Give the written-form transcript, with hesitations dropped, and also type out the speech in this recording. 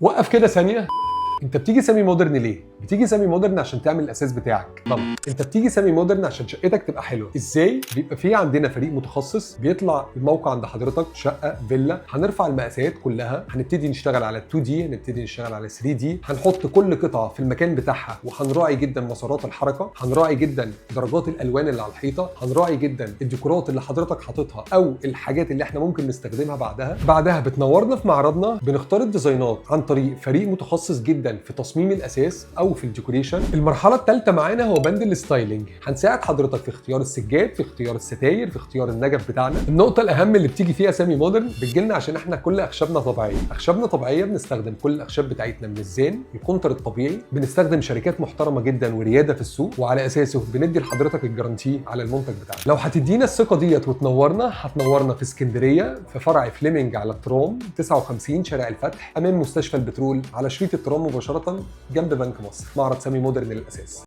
وقف كده ثانيه. انت بتيجي سامي مودرن ليه؟ بتيجي سامي مودرن عشان تعمل الاساس بتاعك. طبعا انت بتيجي سامي مودرن عشان شقتك تبقى حلوة. ازاي؟ بيبقى في عندنا فريق متخصص بيطلع الموقع عند حضرتك، شقه، فيلا، هنرفع المقاسات كلها، هنبتدي نشتغل على 2D، هنبتدي نشتغل على 3D، هنحط كل قطعه في المكان بتاعها، وهنراعي جدا مسارات الحركة، هنراعي جدا درجات الالوان اللي على الحيطة، هنراعي جدا الديكورات اللي حضرتك حاططها او الحاجات اللي احنا ممكن نستخدمها. بعدها بتنورنا في معرضنا، بنختار ال design ات عن طريق فريق متخصص جدا في تصميم الاساس او في ال decoration. المرحلة الثالثة معانا هو بند ال styling، هنساعد حضرتك في اختيار السجاد، في اختيار الستاير، في اختيار النجف بتاعنا. النقطة الاهم اللي بتيجي فيها سامي مودرن، بتجيلنا عشان احنا كل اخشابنا طبيعية، اخشابنا طبيعيه، بنستخدم كل الاخشاب بتاعتنا من الزان الكونتر الطبيعي، بنستخدم شركات محترمه جدا ورياده في السوق، وعلى اساسه بندي لحضرتك ال guarantee على المنتج بتاعنا. لو هتدينا الثقة ديت وتنورنا، هتنورنا في اسكندرية في فرع فليمنج على الترام 59 شارع الفتح، امام مستشفى البترول، على شريط الترام مباشرة جنب بنك مصر. معرض سامي مودرن للاساس.